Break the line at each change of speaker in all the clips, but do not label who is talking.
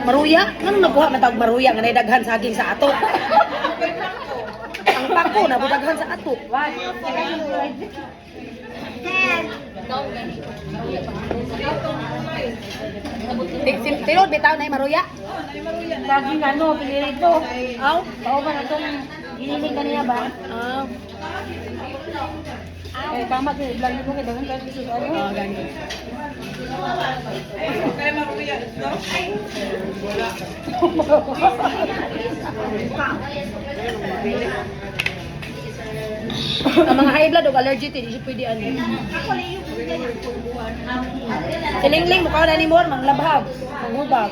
Maruya? Ngano nagkuha man tawag maruya nga naidaghan saging sa ato? Ang pako na budaghan sa ato. Tinuod bitaw na maruya?
Saging ano, pinirito.
Aw.
Bao ba na itong giniling kanina ba?
Ah,
Eh, tama kayo. Vlog mo kayo. Dagan kayo sa ano.
ah, gani. Ang mga high blood o allergy, di siya pwede ano. Silingling, mukha na ni Mor, manglabhag, manghubag.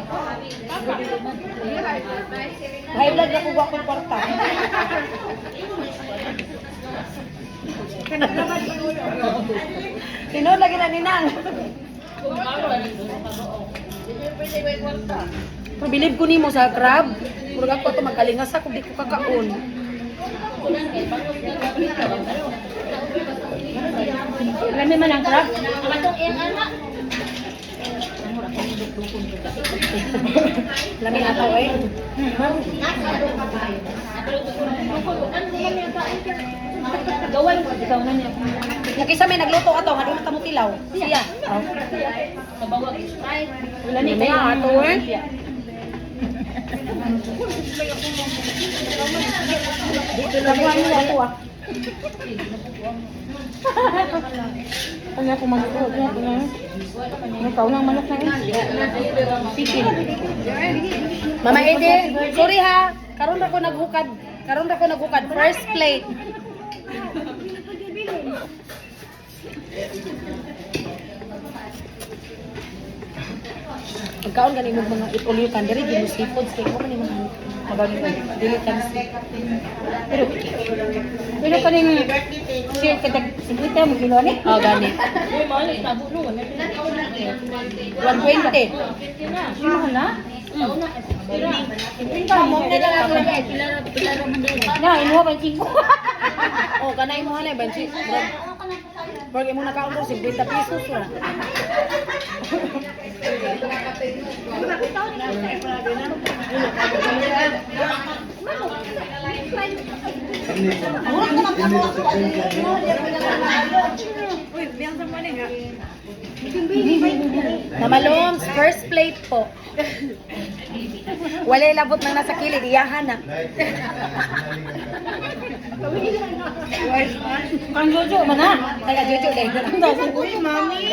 High blood na kuha kong kwarta. Tinod lagi na ninang. Pero bilib ko nimo sa crab. Murag ako to magkalingas ako di ko kakaon.
Lami man ang crab.
Lami na to eh.
Gawan. Ikaw na niya.
Nakisa may nagluto ato nga doon kamo tilaw. Siya. Oh.
Wala ni
Lami ato eh. Dito lang mo ato ah.
Ano ako manok ko? Ano na? Ikaw na ang manok na yun. Chicken.
Mama Ede, sorry ha. Karon ra ko naghukad. Karon ra ko naghukad first plate. Pagkaon gani mo mga itulitan diri di mo seafood kay ko man imong mabangi dili kan.
Pero, pero kaning share ka tag 50 mo kilo ni.
Oh, gani. 120.
Yung mahal na? Na, imuha pa yung 5.
Oh, kanay mo hanay bansi. Murag imo nakaon ko 50 pesos ra. Mama Loms, first plate po. Walay labot nang nasa kilid, iyahan na.
Kang Jojo man ha.
Taga Jojo dahil.
Uy, mami.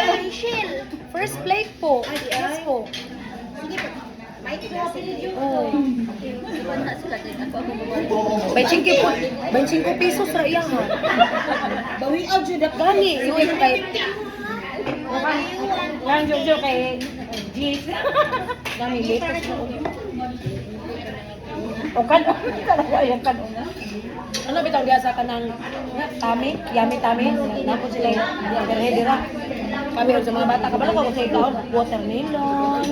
First plate po. Yes po. Oh. 25 po. 25 pesos ra iya ha.
Bawi out jud.
Gani, yun kay
Kang Jojo kay G.
gani latest na.
O kan talaga yung kan una.
Ano bitaw diya sa kanang tami, yummy tami, nako sila yung dira. Kami og sa mga bata kabalo ko sa ikaw, watermelon,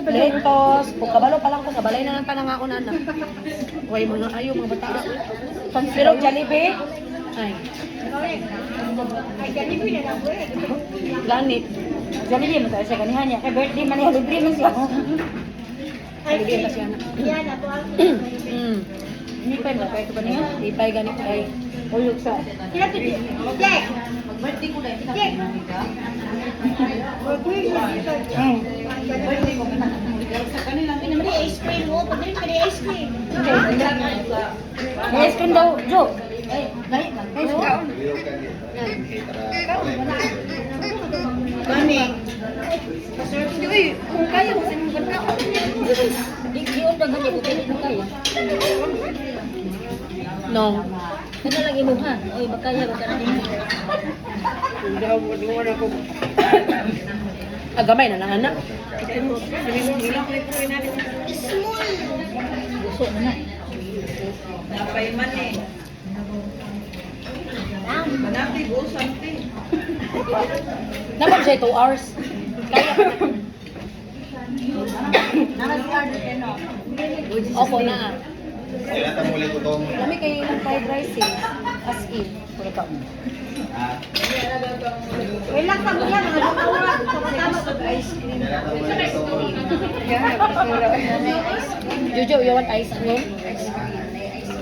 lettuce, kung kabalo pa lang ko sa balay na lang tanang ako nana. Way mga ayo mga bata. Pero Jollibee, ay. Gani.
Jollibee mo tayo sa ganihan niya. Kay birthday man niya, libre man siya.
Jollibee kasi ana.
Hindi pa ba kayo ba niya?
Di pa gani kay.
Uyog sa. May ice cream daw, Jo. Ay, ice cream.
Uy, kung kaya mo sa imong pagkaon.
Di di unta gani ko kini mo kaya.
No.
Kana lang imo ha. Oy bakaya baka na imo.
Ah, gamay na lang anak.
Gusto na na.
Napay man eh. Manapig o something.
Dapat siya 2 hours. Kaya pa na. Opo na.
Kailan mo ulit ito?
Lami kayo ng fried rice eh. As in.
Pura ka.
Relax ang mga mga oras. Tama sa ice cream.
Jojo, you want ice cream?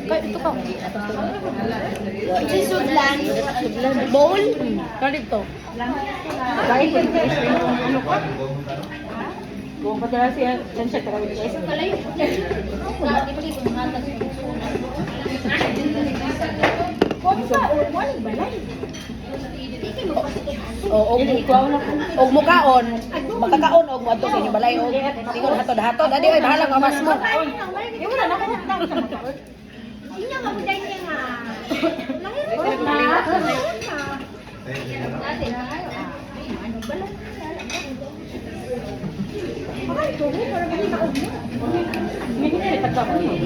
Kay, ito ka.
Sudlan. Bowl?
Kalit to.
Kain ko dito ice cream. Ano ka? Buong padala siya. Diyan siya tara with ice cream.
O, og, og mukaon, makakaon og moadto sa inyong balay og ingon hatod-hatod. Adi oy, bahala nga mas mo.
Eh, wala na ako.
Inyo nga buday niya nga.
May hindi na pagkaon eh.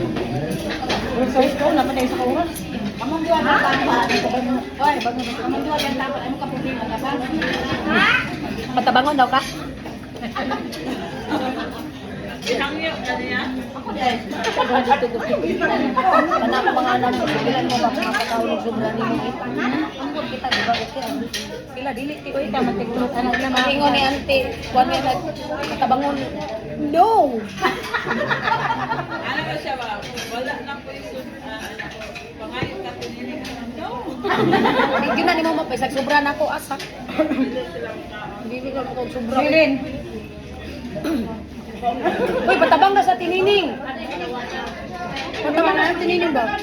Pero size ko, naman na isa ka oras.
Among duwa ka tampan. Oy, among duwa ka tampan. Ano ka problema ka ba?
Patabangon daw ka? Kana ko mga anak, bilan mo ba makakaon og sobra nimo? Ambot kita di ba okay? Sila dili ti
Uy, tama tigulot anak na mga.
Ingon ni auntie, kuan nga patabangon. No.
Ano ba siya ba? Wala na po yung ano ko. Pangayon ka tininig. No.
Di gyud na nimo mapaisag sobra nako asa. Dili ka mo sobra.
Silin.
Uy, patabang na sa tinining. Patabang na sa tinining ba?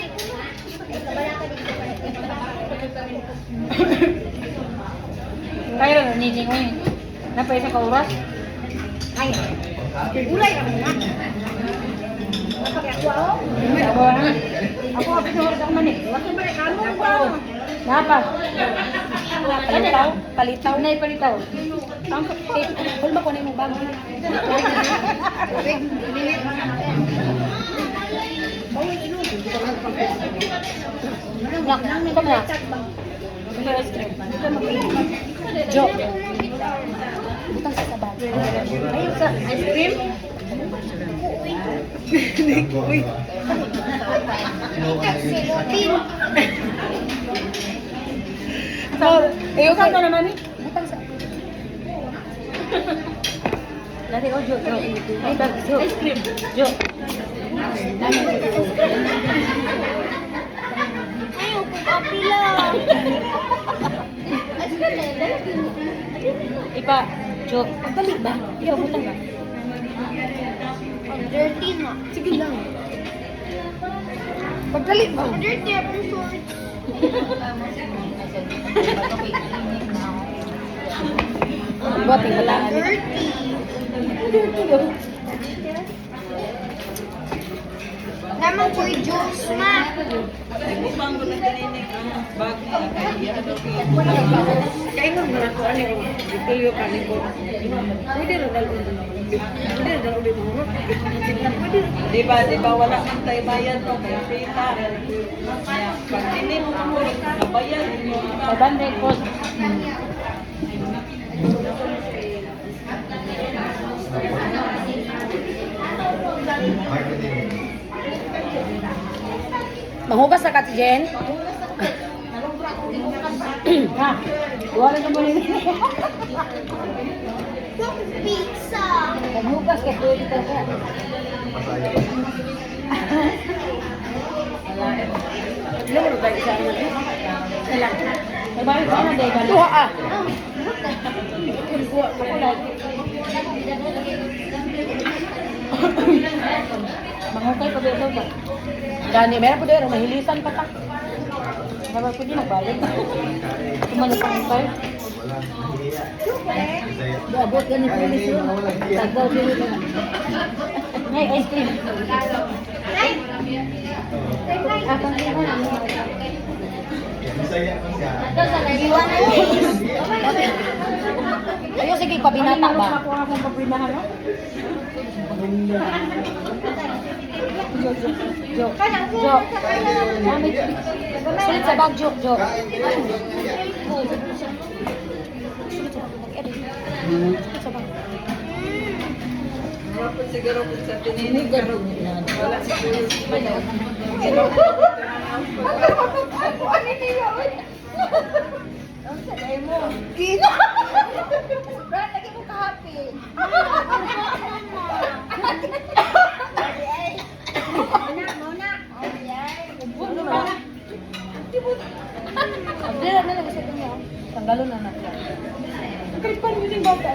Kaya rin, nining ko eh. Napay isa ka oras.
Ay. Gulay ra man na.
Ako na. Ako, ako sa oras ako man eh. Napa.
Palitaw, palitaw.
Nay palitaw.
Ang hulma ko na imong bag. Nak, come na.
Ice cream.
Jo. Butang sa bag.
Ayun sa ice cream.
Silupin.
So, ayo
Saan to naman eh?
Butang sa
Dati oh, Jo, Jo. Ay, bag, Jo. Ice cream. Jo.
Ayaw ko kapila.
Ipa, Jo. Pagbalik ba? Ipa, butang ba?
Ang dirty na.
Sige lang. Pagdali ba?
Ang dirty akong shorts.
Buhat yung bataan.
Dirty. Naman ko yung juice ma.
Upang ko na tininig ang bag niya. Kaya ano
Kaingon mo na ko ano yung tuyo kani ko. Pwede rin dalon. Pwede rin dalon dito. Pwede rin.
Di ba wala kang tayo bayad no kay free ta. Kaya, pag hindi mo mahulog, nabayad mo.
500 po.
Manghugas na ka si Jen.
Ha? Wala na mo rin.
Pizza.
Naghugas ka, pwede ka ka.
Ilan mo tayo sa ano?
Ilan? May balik ka na, dahil balik.
Tuha ah.
Ako lagi. Mangukay pa ba ba?
Gani, meron po doon, mahilisan pa ta.
Dapat pwede magbalik. Tumalo pa kayo.
Abot gani po ni sir. Tagaw dili ka.
Nay, ice cream.
Ay!
Ah,
Ayo sige pabinata ba.
Ako akong paprimahan, no? Jo, Jo, Jo. Jo.
Sulit sa bag, Jo, Jo. Sulit sa bag. Sulit sa bag.
Wala po siguro kung sa tininig pero wala siguro sa bayad.
Unsa day mo? Gino. Brad, lagi mo ka-happy. Muna, muna. Oh, yeah.
Dili na lang sa kanya. Tanggalon na na siya.
Kripan yun yung bata.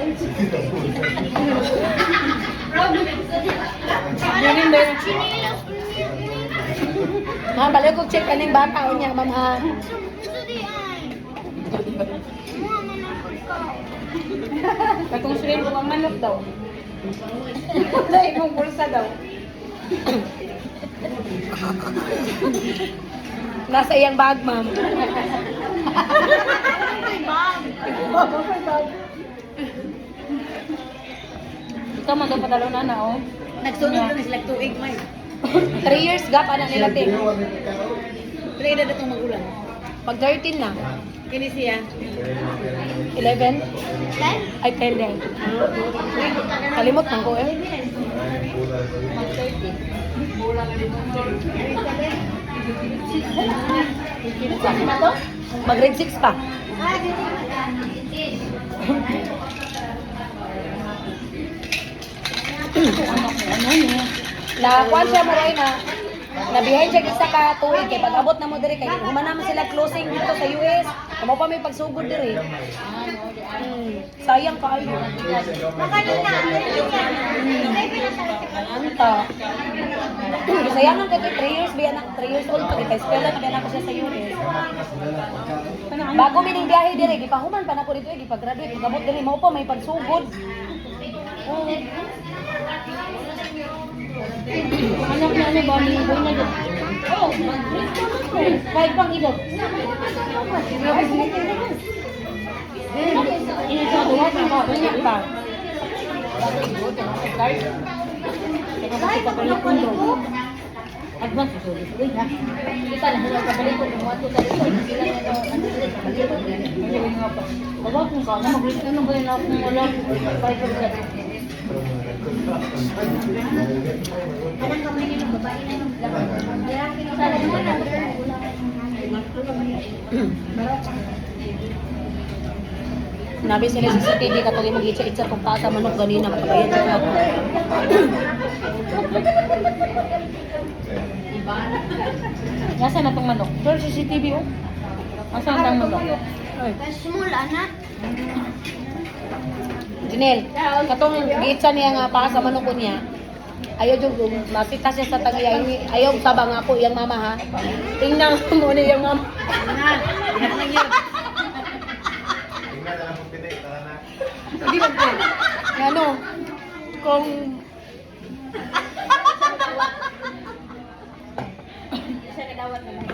Yun ba? Ma'am, balik ko check kaning bata unya, ma'am ha.
Katong shrimp ang manok daw. Wala imong bulsa daw.
Nasa iyang bag, ma'am.
Ikaw man daw padalo na na oh.
Nagsunod na sila tuig may.
3 years gap ana nila te.
Pila edad atong magulang?
Pag 13 na.
Kini siya.
11? Ay, 10 din. Kalimot man ko eh. Mag grade 6 pa. Na kuan siya mo rin na na behind siya isa ka tuig kay pag abot na mo diri kay human naman sila closing dito sa US. Kamo pa may pagsugod diri. Sayang kaayo.
Makanina,
Anta. Sayangan ka 3 years biya na 3 years old pag eskwela na biya na ko siya sa US. Bago mining biyahe diri gipahuman pa nako dito eh, gipa-graduate pag-abot diri mao pa may pagsugod. Oh.
Anak na ano ba, may buhay na dyan. Oh, mag-drink pa man ko. Kahit pang edad. Ini sa duwa pa ba?
Ganyan pa.
Advance sa sulit. Uy, ha? Kita na sila kabalik ko. Kung wato sa likod, sila na ito. Ano sila sa balik ko? Bawa kung ka na, mag-drink na ba yun ako kung wala. Kahit pang edad.
Anong kamay niyo ng babae na yung lalaki na mo na.
Nabi sila sa CCTV katong imong itsa-itsa tong pasa manok ganina makabayan siya ako.
Nasa na tong manok? Pero CCTV oh. Asa ang tong manok?
Ay.
Small, anak.
Janelle, katong giitsa niya nga pasa manok ko niya. Ayaw jud masita siya sa tagiya ayaw sabang ako iyang mama ha. Tingnan mo ni iyang mama.
Tingnan na lang kung pinay, tara na.
Hindi ba po? Ano? Kung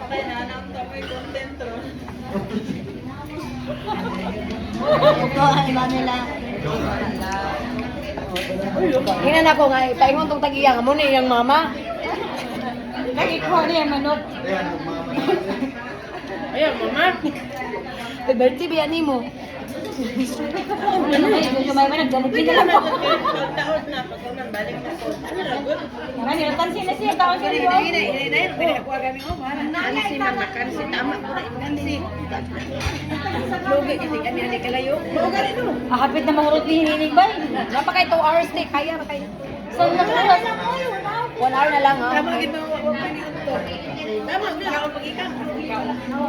Kaya na nang tamoy content ro.
Hinan ako nga paingon tong tagiya nga mo ni iyang mama.
Nakikuha niya yung manok.
Ayan, mama na.
Ayan, mama.
Kay Bertie biya nimo.
Ano kayo? Kung may manok, galit na lang ako.
Pagtaod na pag man balik na ko. Ano ra gud?
Naman, nilatan siya na siya. Taon siya rin.
Kansi man na kansi tama ko na kansi. Lugi kasi kami ani kalayo. Lugi no.
Ahapit na mahurot ni hininig bay.
Napa kay 2 hours ni kaya ra kayo.
Saan na oras?
1 hour na lang ha.
Tama gid mo wa pa ni unto. Tama na ako pagikam.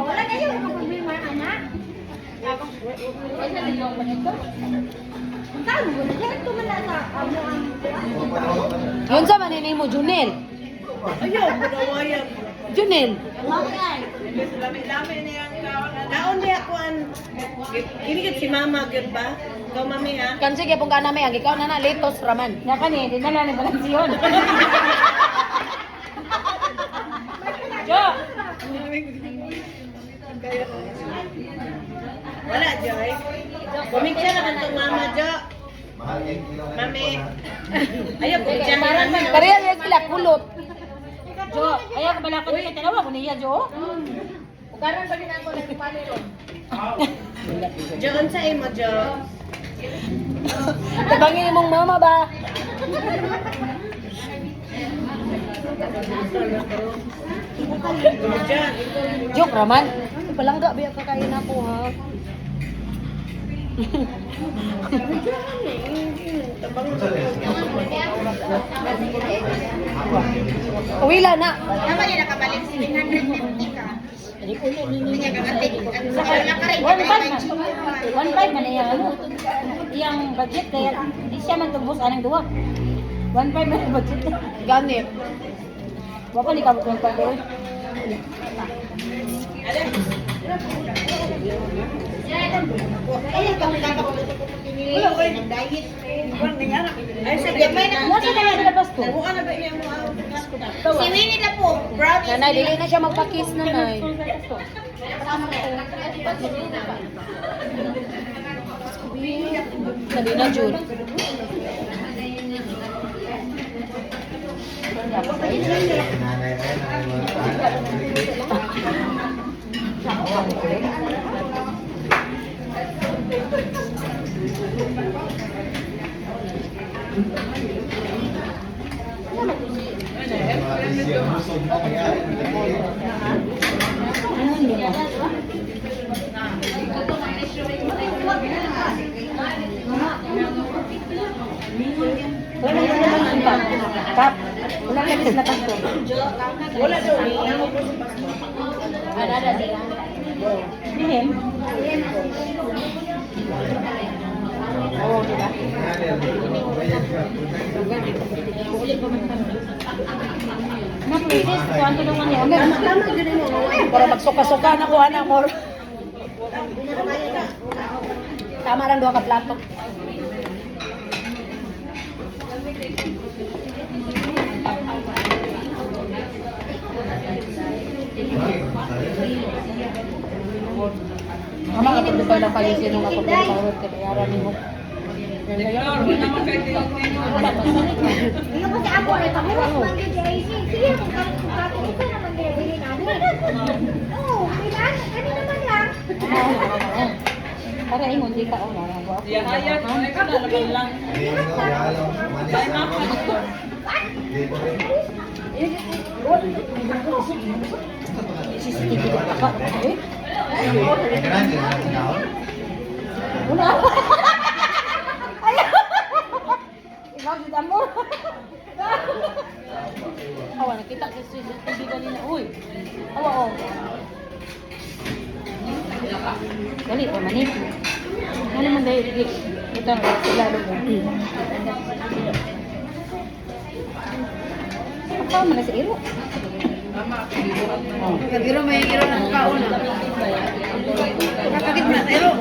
Wala kayo problema, anak. Ang tao, wala ko man na amo ang
Yun sa man nimo Junel.
Ayaw, pudawayam.
Junel.
Bakit?
Lami-lami niyang kaon. Kaon niya kuan. Kini gid si mama gyud ba? Ikaw mami ha.
Kan sige pong kana may ang ikaw na na letos raman.
Naka ni, di na lang ni balansiyon. Jo!
Wala Joy. Kumiksa naman tong mama Jo.
Mahal kay kilo na
Mami. Ayaw kumiksa naman.
Pareha yan sila kulot.
Jo, ayaw ka bala ko niya. Tanawa ko niya, Jo.
Jo unsa imo Jo?
Tabangin imong mama ba?
Jo.
Joke raman. Palangga biya ka kain ako ha. Uwila na.
Tama niya nakabalik 750 ka. Hindi niya kakatik. Wala ka rin.
1.5 man. 1.5 man iyang ano. Iyang budget kaya di siya man tubos anang duwa. 1.5 man ang budget.
Ganit.
Wa pa ni kabot 1.5 oy.
Ay, kami
Wala, oy.
Nag-diet.
Ay, sa
Gamay na.
Nasa na sa labas ko.
Buka na ba iya mo ang
Si Winnie na po. Brown is
Nanay, dili na siya magpa-kiss, nanay. Dali na, Jude.
Nanay, ay, nanay, Busog na kaya.
Ano hindi na? Wala na naman ang tap. Tap. Wala na sila pastor.
Wala daw. Wala mo po sa pastor.
Dihem.
Oo, di ba?
Na please, kuan tulungan niya.
Para magsuka-suka na kuha na more. Tama lang duha ka plato. Mama ka pagdupay lang palisin nung ako pero kay bayaran nimo.
Victor, wala mo kay Tio Tino.
Hindi ko kasi ako ay pahuwas man gyud di ay sige kung kako usa naman gyud dili nani. Oo, kailan kani naman lang.
Para ingon di ka una.
Yahaya, ay ka na naman lang. Ay, mama.
CCTV ka. Eh? Wala. Ayaw. Ikaw jud amo.
Awa nakita sa CCTV kanina. Uy.
Awa oh. Dali pa man eh. Ano man dahil dili. Ito ang sila mo. Ako man na sa iro.
Pero may iro ng kaon. Nakakit na iro.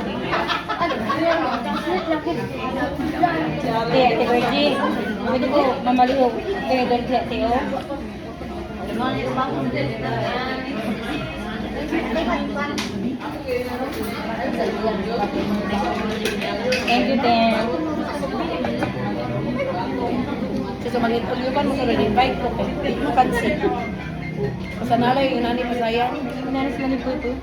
Te, Ate Virgie. Pwede ko mamaliw. Te, Virgie, Ate oh. Thank you, Ten.
Kasi mag-interview mo sa invite ko kay di mo kansi. Kasanala yung nani pasaya.
Kunyari sila ni Puy Puy.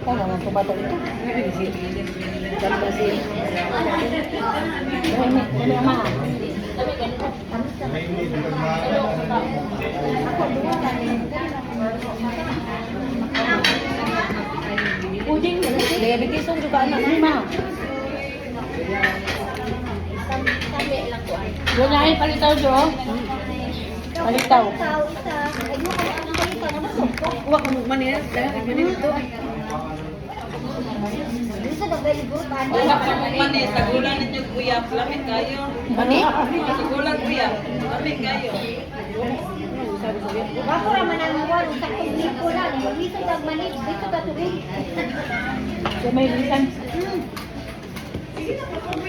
Tama man itong bata ito. Dan Brazil.
Ano ama? Puding.
Diabetes ang juga anak.
Ano ma? Doon na ay palitaw jo. Palitaw.
Ikaw isa. Ay mo ka ang palitaw na masok.
Uwa ka mo man niya. Dahil ganito.
Bisa daw very good ani.
Uwa ka mo man eh. Sagulan ninyo kuya. Lamig kayo.
Mani?
Sagulan kuya. Lamig kayo.
Wako ra man ang buwan usa ka lipo na. Maglisod kag manig, dito ka tubig.
So may lisan.